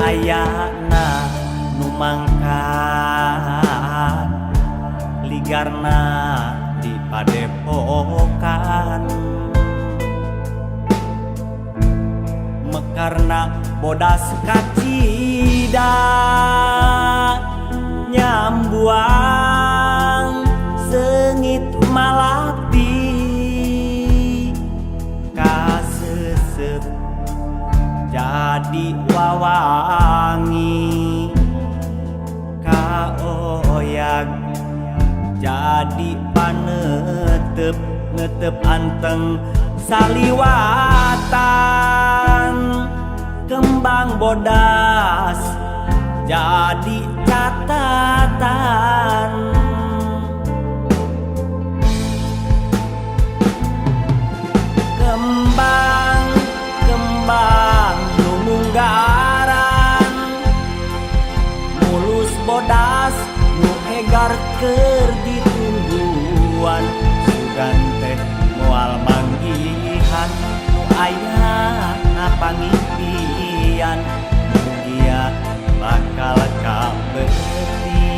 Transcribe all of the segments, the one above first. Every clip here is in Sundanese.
Ayana nu mangkat ligarna di padepokan, mekarna bodas kacida, nyambuang seungit malati, kasesep jadi wawangi, kaoyag jadi panetep, netep anteng saliwatan. Kembang bodas jadi catatan. Kembang kembang nu munggaran, mulus bodas nu hegar keur ditungguan, sugan teh moal manggihan nu aya na pangimpian, mugia bakal kabeuti,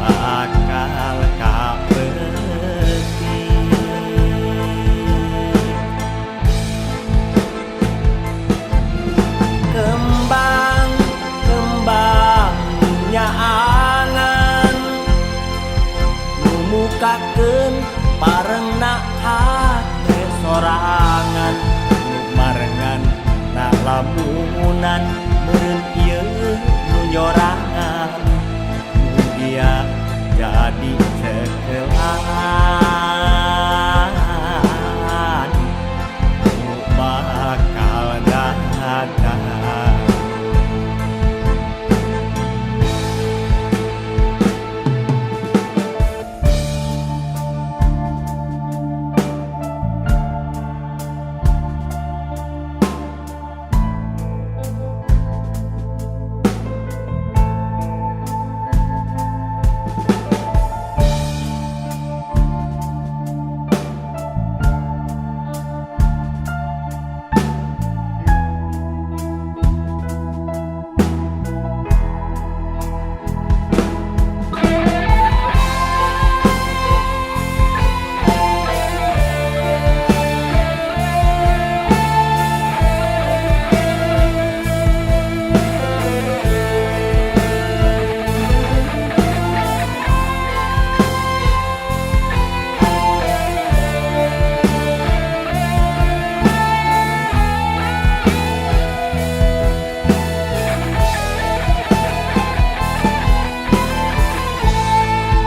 bakal kabeuti. Kembang kembang nyaangan nu mukakeun parengna hate sorangan, nu marengan na lamunan meureun ieu nu nyorangan, mugia jadi cekelan nu bakal datang.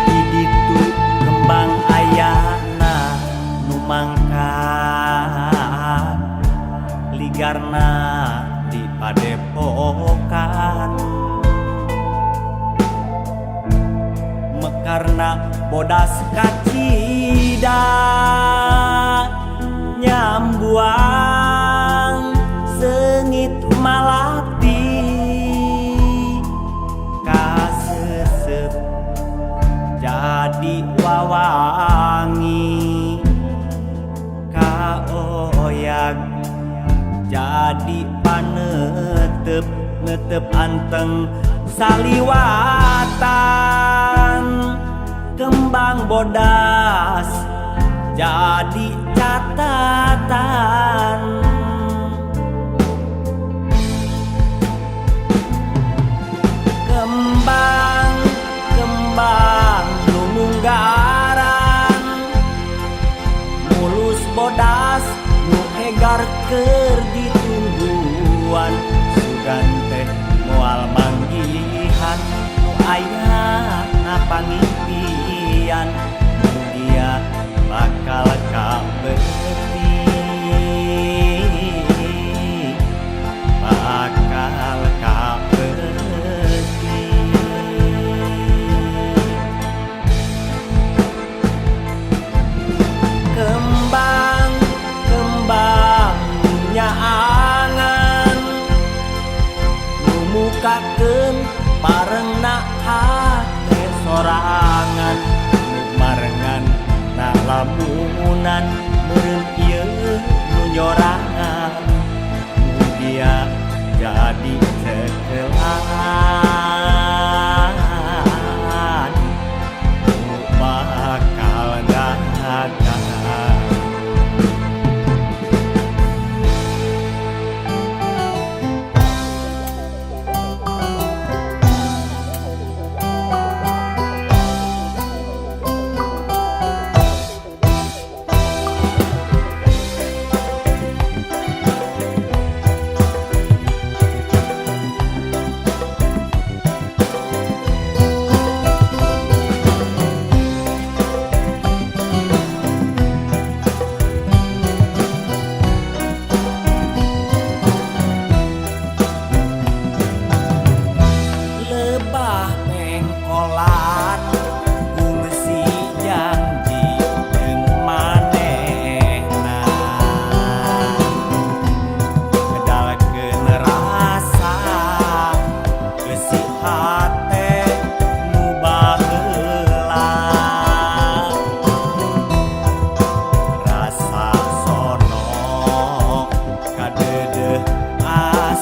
Di ditu kembang ayana nu mangkat ligarna di padepokan, mekarna bodas kacida, nyambuang seungit malati, kasesep jadi wawangi, kaoyag jadi panetep, netep anteng saliwatan. Kembang bodas jadi catatan. Kembang kembang nu munggaran, mulus bodas nu hegar keur ditungguan, sugan teh moal manggihan nu aya na pangimpian, mugia bakal kabeuti, bakal kabeuti. Kembang kembang nyaangan nu mukakeun parengna hate sorangan, nu marengan na lamunan meureun ieu nu nyorangan.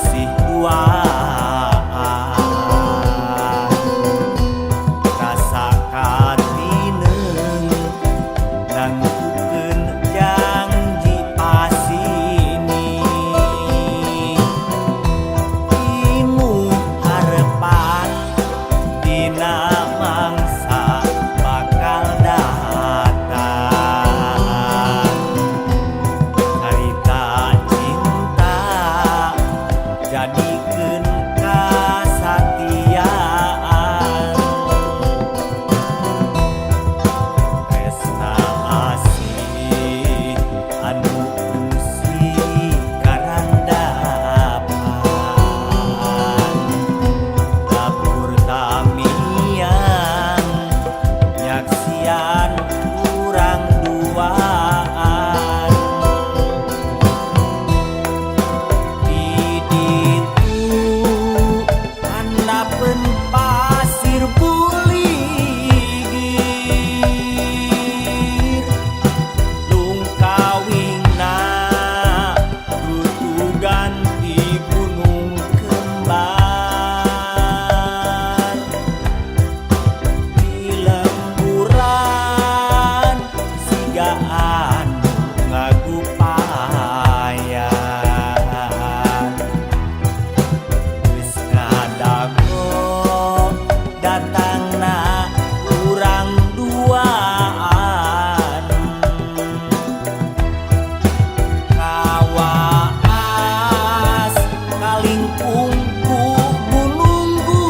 Masih duaan rasa katineng nangtukeun janji pasini. Pinuh harepan dina mangsa bakal datang, carita cinta jadikeun kasatiaan. Tresna asih anu kungsi karandapan, dapur tamiang nyaksian urang duaan. Di ditu handapeun pasir buligir, lungkawingna rutugan ti gunung kembar. Di lemburan siga anu ngagupayan, geus ngadago datangna urang duaan. Kawaas kalingkung ku gunung-gunung,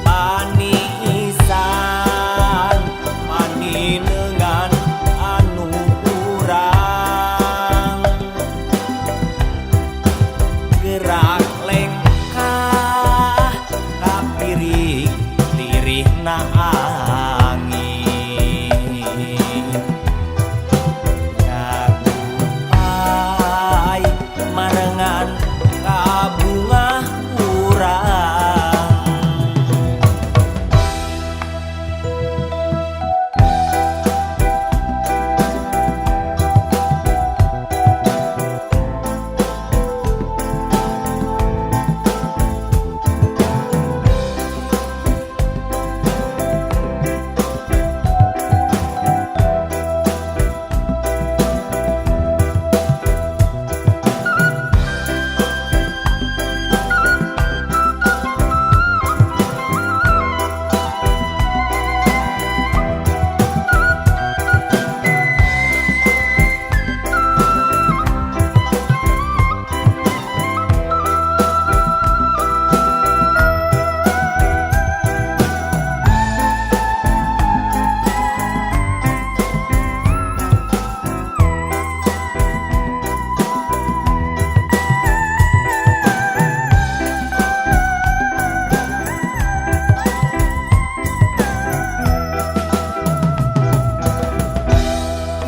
paniisan paninengan anu urang, gerak lengkah kapirik lirihna angin, nyagupai marengan kabungah urang.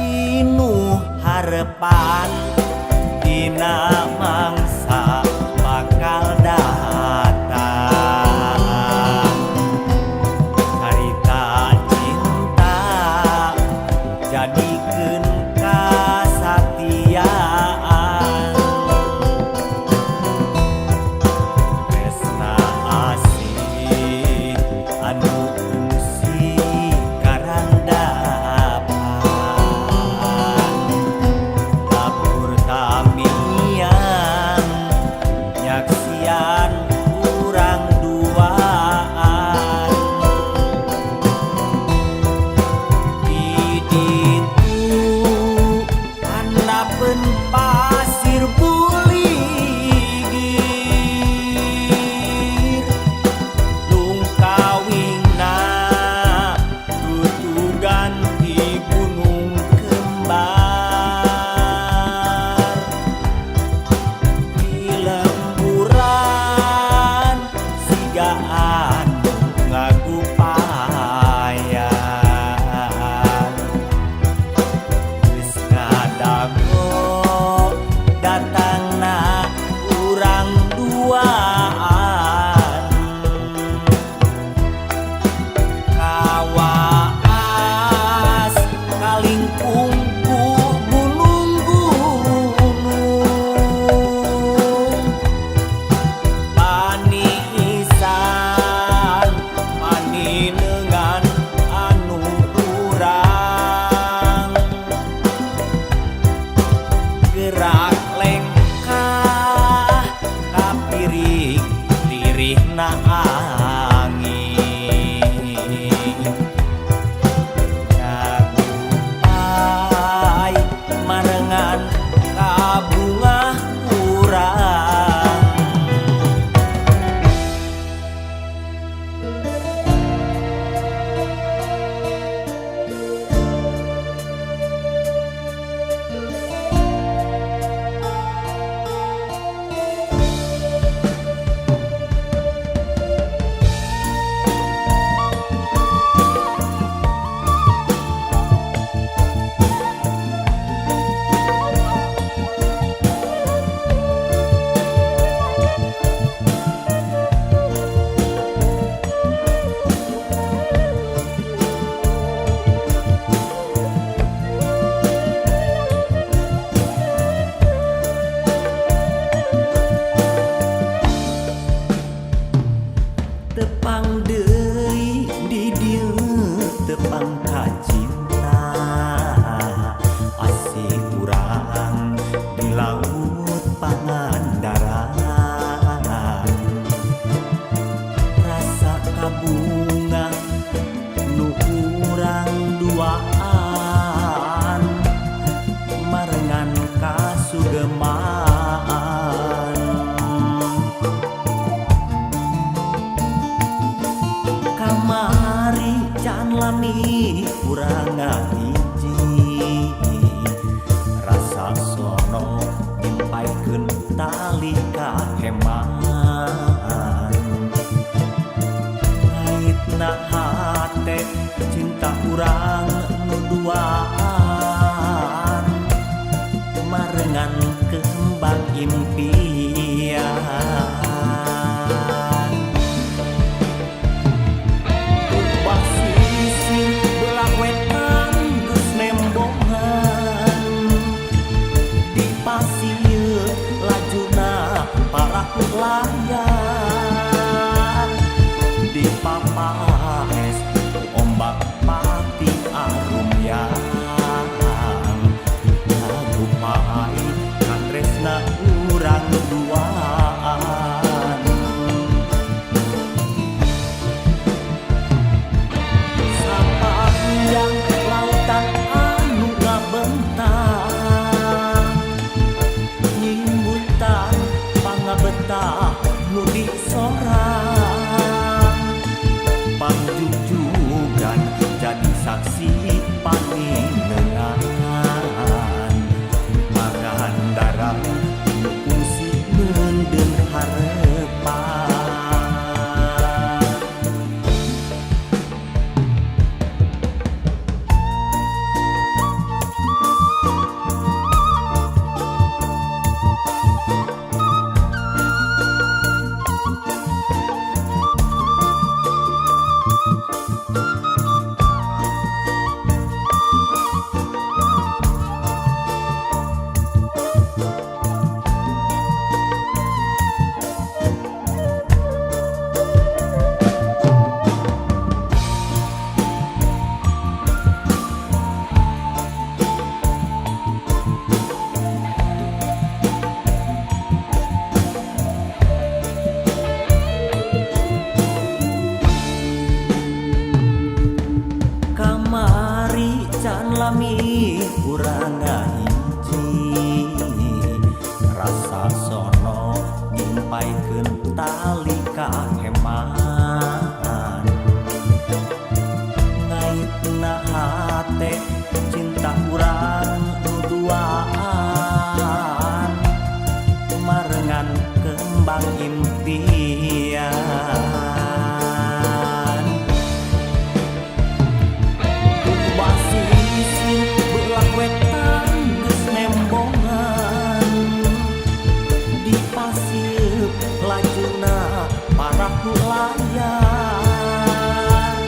Pinuh harepan dina mangsa bakal datang, carita cinta jadikeun kasatiaan. Tresna asih anu kungsi karandapan, dapur Gerak lengkah kapiring lirihna angin Ngagupai marengan kabungah urang. Tepang deui di dieu tepang ka cinta asih urang di laut Pangandaran rasa kabunga nu urang duaan marengan kasugemaan. Kamari can lami urang ngahiji rasa sono nyimpaikeun tali kaheman ngaitna hate cinta urang nu duaan marengan kembang impian. Ubah sisir belah wetan geus nembongan di pasir lajuna parahu layar di papaes ku ombak pati arumyang ngagupai katresna urang duaan. Sapanjang lautan anu ngabentang nyimbutan pangabetah nu disorang pangjugjugan jadi saksi paninengan Pangandaran nu kungsi meundeun harepan. Kamari can lami urang ngahiji rasa sono nyimpaikeun tali kaheman ngaitna hate cinta urang nu duaan marengan kembang impian. Ubah sisir belah wetan geus nembongan di pasir lajuna parahu layar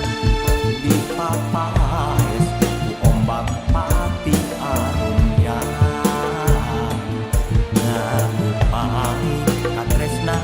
di papaes ku ombak pati arumyang ngagupai katresna.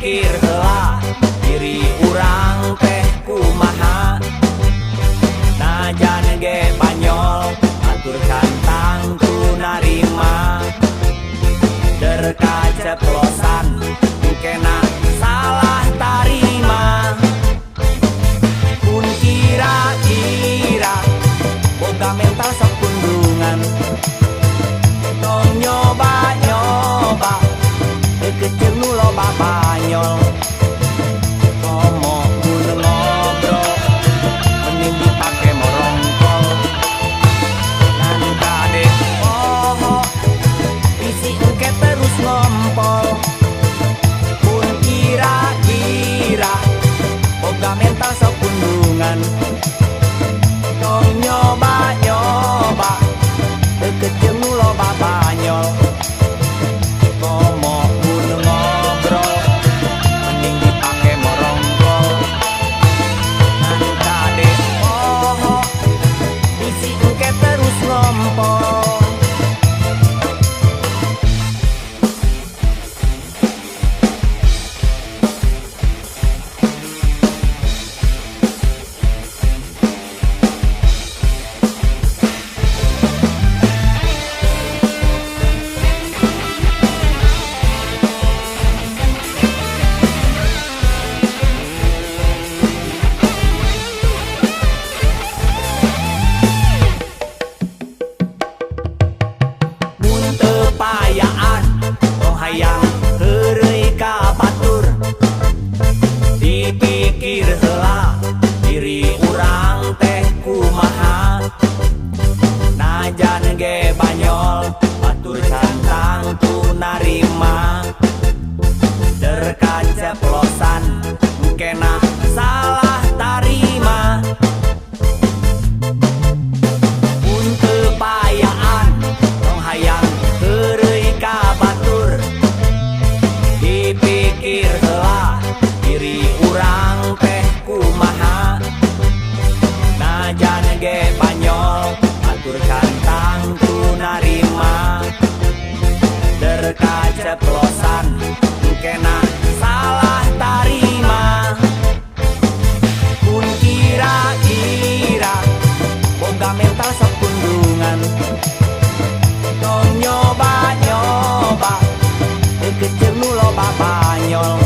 Dipikir heula diri urang teh kumaha. Najan ge banyol atur cantang ku narima. Der kaceplosan kena salah tarima. Pun kira-kira boga mental sok pundungan. Tong nyoba-nyoba deket nu loba banyol. Komo mun ngobrol mending dipake morongkol. Ngan kade poho bisi engke terus ngompol. Pun kira-kira boga mental sok pundungan. Tong nyoba-nyoba deket jeung nu loba banyol. Komo mun ngobrol mending dipake morongkol. Ngan kade poho bisi engke terus ngompol. Mun teu payaan tong hayang heureuy ka batur. Dipikir heula diri urang teh kumaha. Najan ge banyol batur cantang tu narima. Der kaceplosan kena salah tarima. Mun teu payaan tong hayang heureuy ka batur. Dipikir heula diri urang teh kumaha. Najan ge banyol batur cantang tu narima. Der kaceplosan kena salah tarima. Mun kira-kira boga mental sok pundungan. Tong nyoba-nyoba deket jeung nu loba banyol.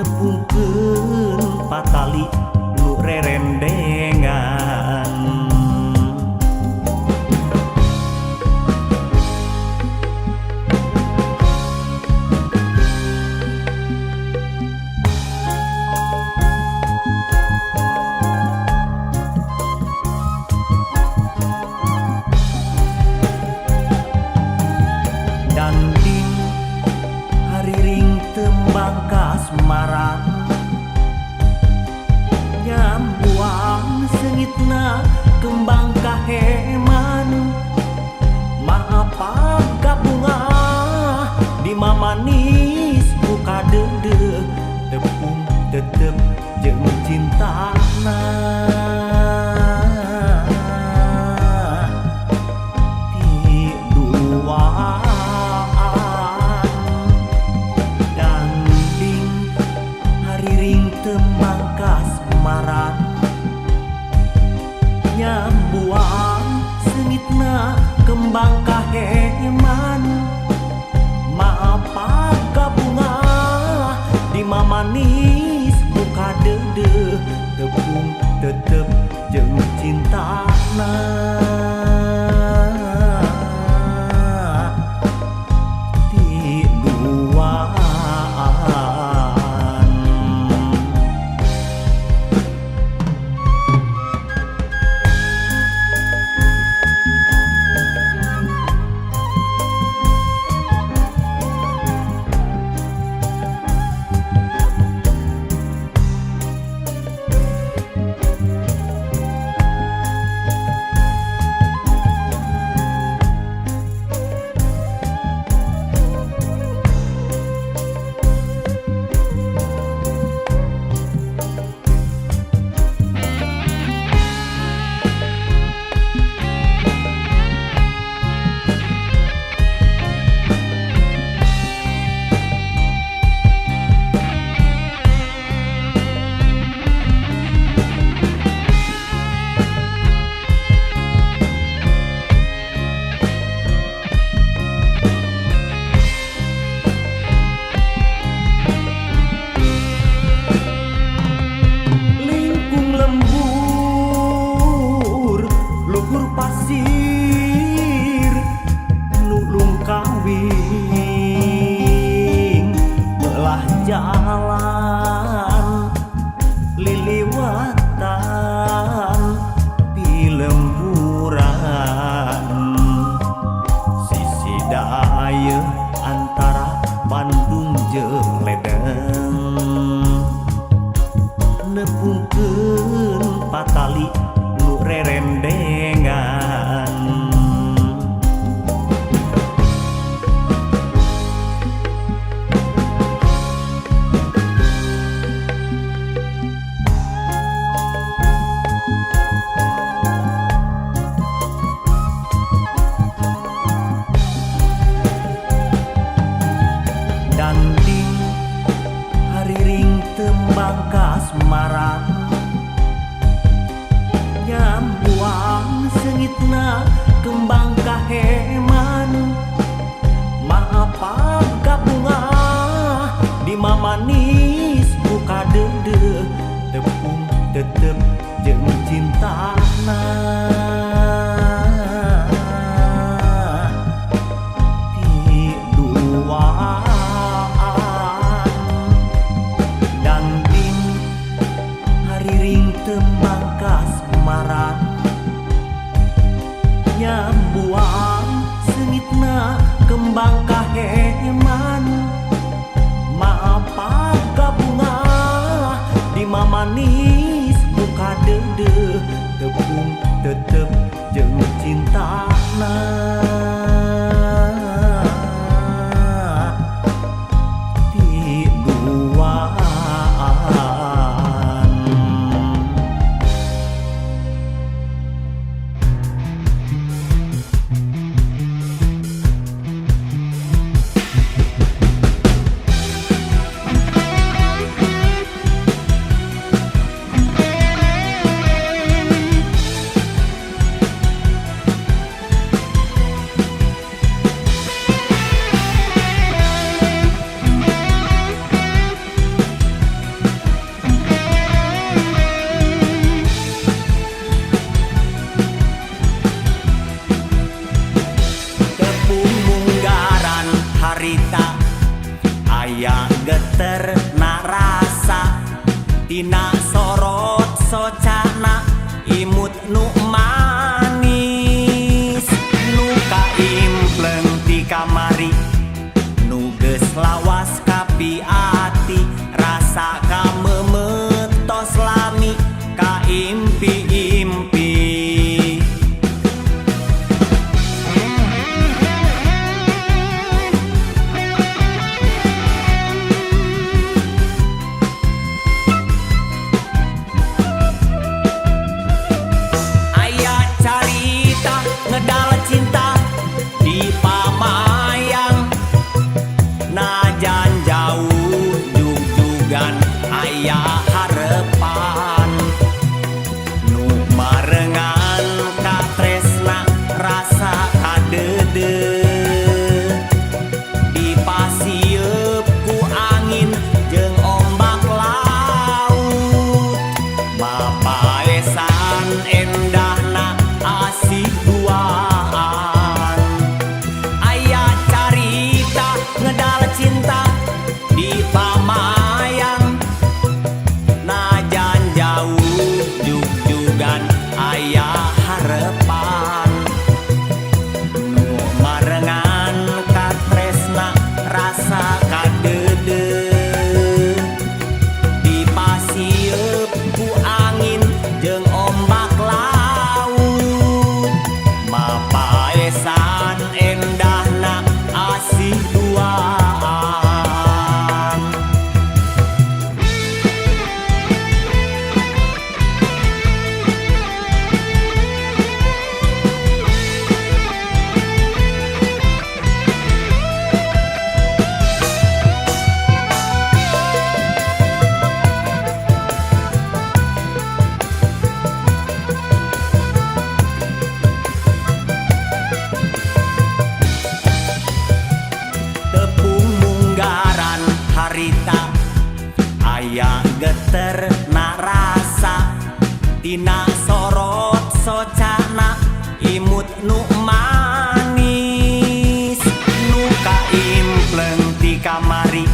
Nepungkeun patali nu rerendengan. Danding hariring tembang kasmaran, nyambuang sengitna kembang kaheman. Maapag kabunga di mamanis ku kadeudeuh, tepung tetep jeung cintana. Ti duaan danding hariring tembang kasmaran, nyambuang sengitna kembang kaheman. Maapag kabunga di mamanis ku kadeudeuh, tepung tetep jeung cintana. Ti duaan. Lingkung lembur luhur pasir nulung kawing belah jalan liliwatan pilemburan. Sisi dayeuh antara Bandung jeung Ledeng, nepungkeun patali nu rerendengan. Danding hariring tembang kasmaran, nyambuang sengitna kembang kaheman. Maapag kabunga di mamanis ku kadeudeuh, tepung tetep jeung cintana. Ti duaan danding hariring tembang kasmaran, nyambuang sengitna kembang kaheman. Maapag kabunga di mamanis ku kadeudeuh, tepung tetep jeung cintana. Ti duaan. geter na rasa tina sorot socana imut nu manis nu kaimpleng ti kamari nu geus lawas kapi ati rasa kameumeut tos lami kaimpi-impi. Aya carita ngedal cinta di Pamayang najan jauh jugjugan aya harepan nu marengan katresna rasa kadeudeuh dipasieup ku angin jeung ombak laut mapaesan endahna asih duaan. Aya carita ngedal cinta di Pamayang najan jauh jugjugan aya harepan nu marengan katresna rasa kadeudeuh dipasieup ku angin jeung ombak laut mapaesan endahna asih duaan. Tepung munggaran harita aya geter na rasa tina sorot socana imut nu manis nu kaimpleng ti kamari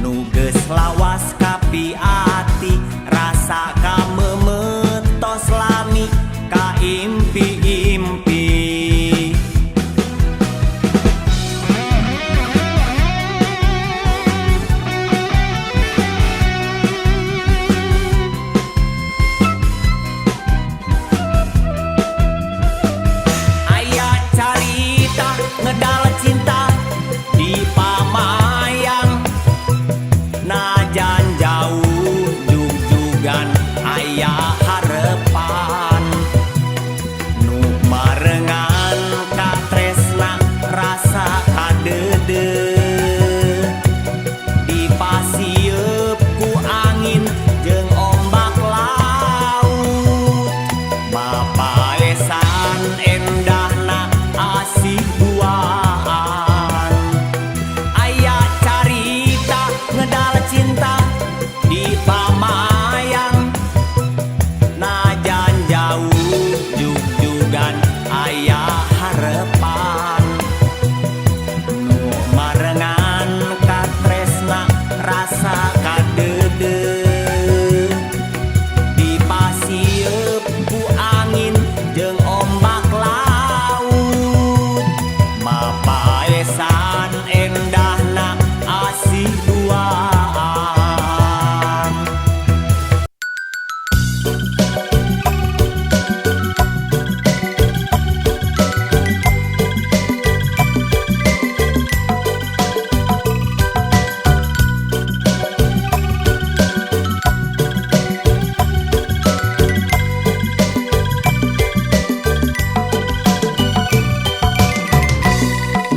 nu geus lawas kapi ati rasa kameumeut tos lami kaimpi-impi. Aya carita ngedal cinta di Pamayang najan jauh jugjugan aya harepan nu marengan katresna rasa kadeudeuh dipasieup ku angin jeung ombak laut mapaesan endahna asih duaan. Aya carita ngedal cinta di Pamayang najan jauh jugjugan aya harepan nu marengan katresna rasa kadeudeuh dipasieup ku angin jeung ombak laut mapaesan endahna asih duaan.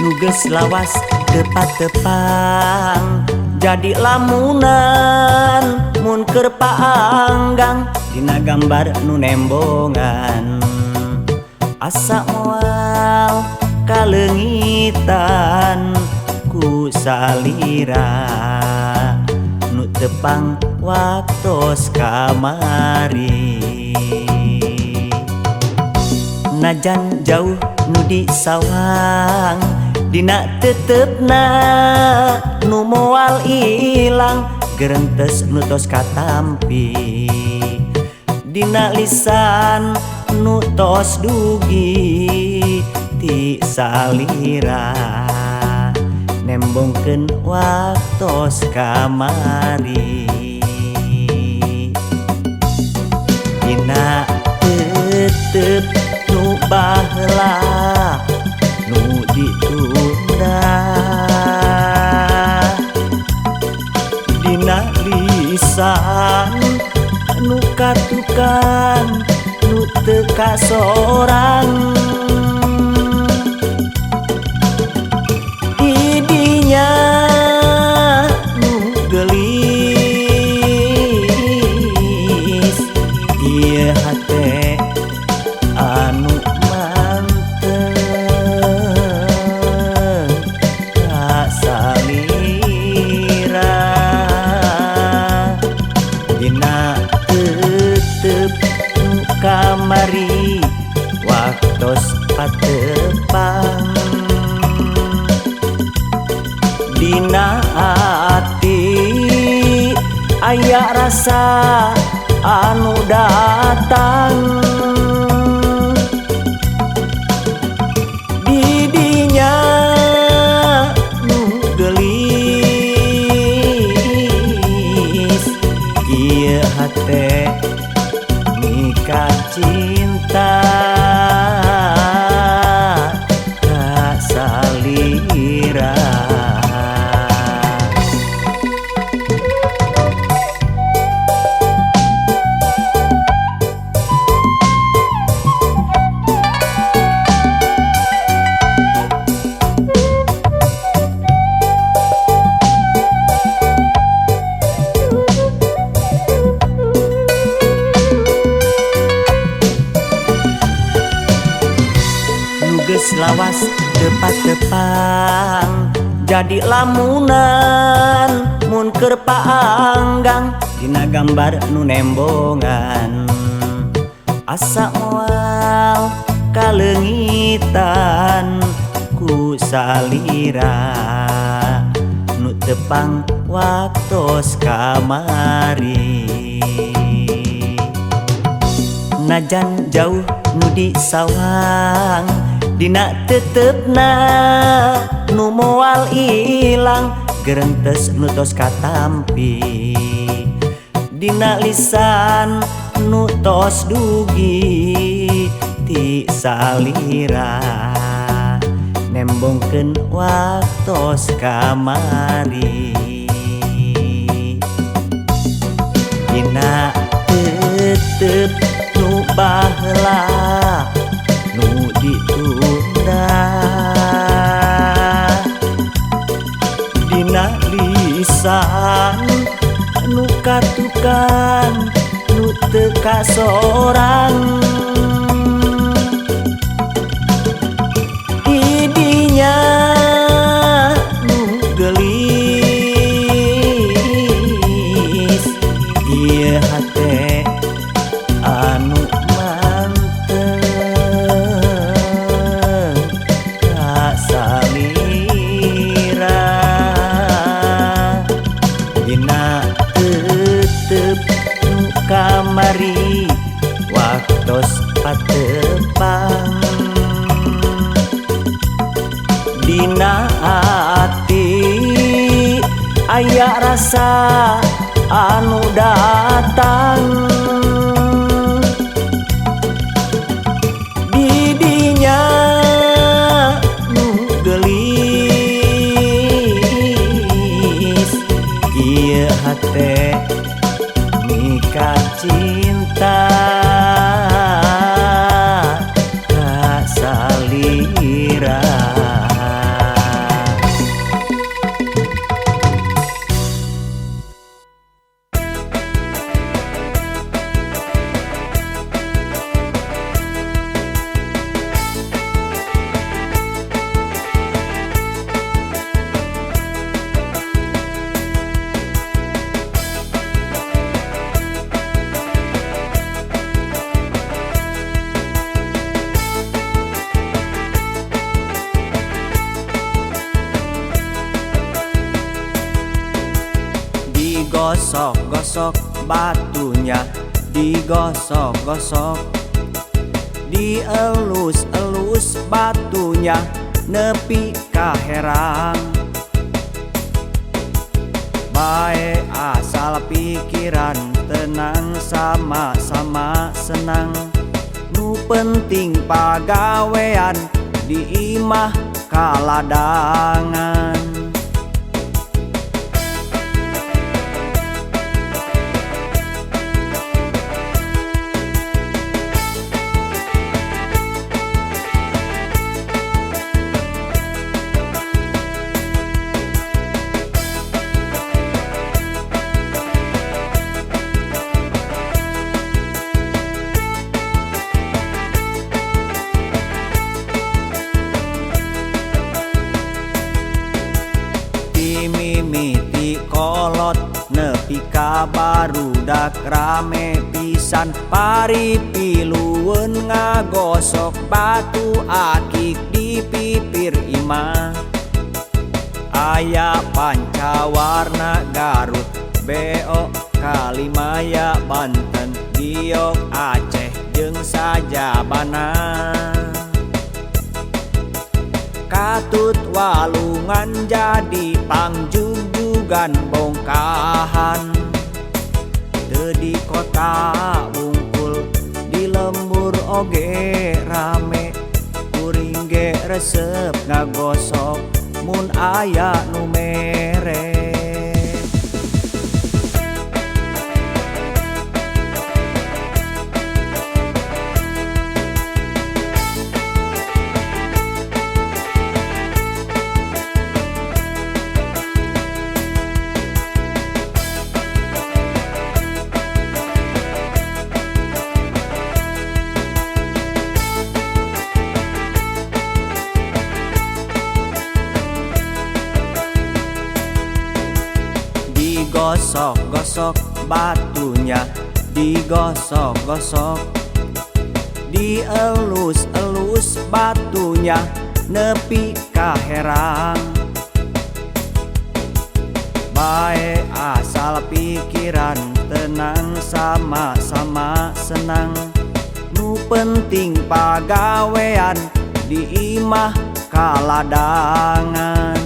Nu geus lawas tepat-tepang jadi lamunan mun keur paanggang dina gambar nu nembongan asa moal kaleungitan ku salira nu tepang waktos kamari. Najan jauh nu di sawang dina tetepna nu moal ilang gerentes nu tos katampi dina lisan nu tos dugi ti salira nembongkeun waktos kamari dina tetep nu baheula nu ditunda dina lisan nu katukan nu teu kasorang didinya nu geulis ieu hate anu manteng ka salira dina tetep nu kamari waktos patepang dina ati aya rasa anu datang didinya nu geulis ieu hate mika cinta ka salira. Geus lawas tepat-tepang jadi lamunan mun keur paanggang dina gambar nu nembongan asa moal kaleungitan ku salira nu tepang waktos kamari najan jauh nu di sawang dina tetepna nu moal ilang gerentes nu tos katampi dina lisan nu tos dugi ti salira nembongkeun waktos kamari dina tetep nu baheula nu ditunda dina lisan nu katukan nu teu kasorang didinya nu geulis ieu hate anu manteng ka salira dina tetep nu kamari waktos patepang dina ati aya rasa anu datang didinya nu geulis ieu hate mika cinta ka salira. Digosok-gosok batunya, digosok-gosok, dielus-elus batunya nepi ka herang. Bae asal pikiran tenang, sama-sama senang, nu penting pagawean di imah kaladangan. Mimiti kolot nepi ka barudak rame pisan, pari pilueun ngagosok batu akik di pipir imah. Aya pancawarna Garut, Beo, Kalimaya, Banten, Giok, Aceh jeung sajabana. Katut walungan jadi pangjugjugan bongkahan, teu di kota wungkul di lembur oge rame, kuring ge resep ngagosok mun aya nu mere. Digosok-gosok batunya, digosok-gosok, dielus-elus batunya nepi ka herang. Bae asal pikiran tenang, sama-sama senang, nu penting pagawean di imah kaladangan.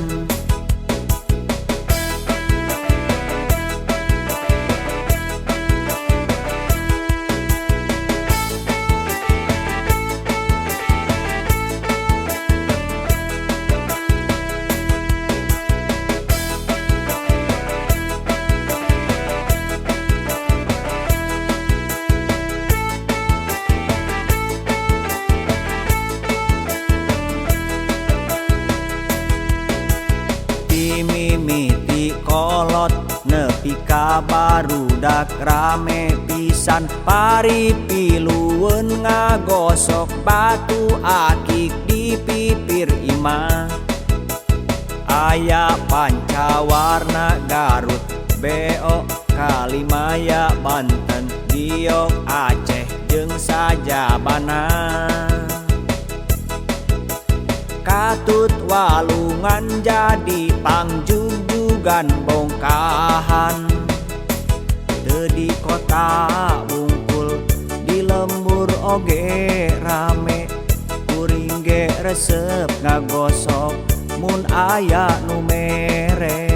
Mimiti kolot nepi ka barudak rame pisan, pari pilueun ngagosok batu akik di pipir imah. Aya pancawarna Garut, Beo, Kalimaya, Banten, Giok, Aceh jeung sajabana. Katut walungan jadi pangjugjugan bongkahan, teu di kota wungkul di lembur oge rame, kuring ge resep ngagosok mun aya nu mere.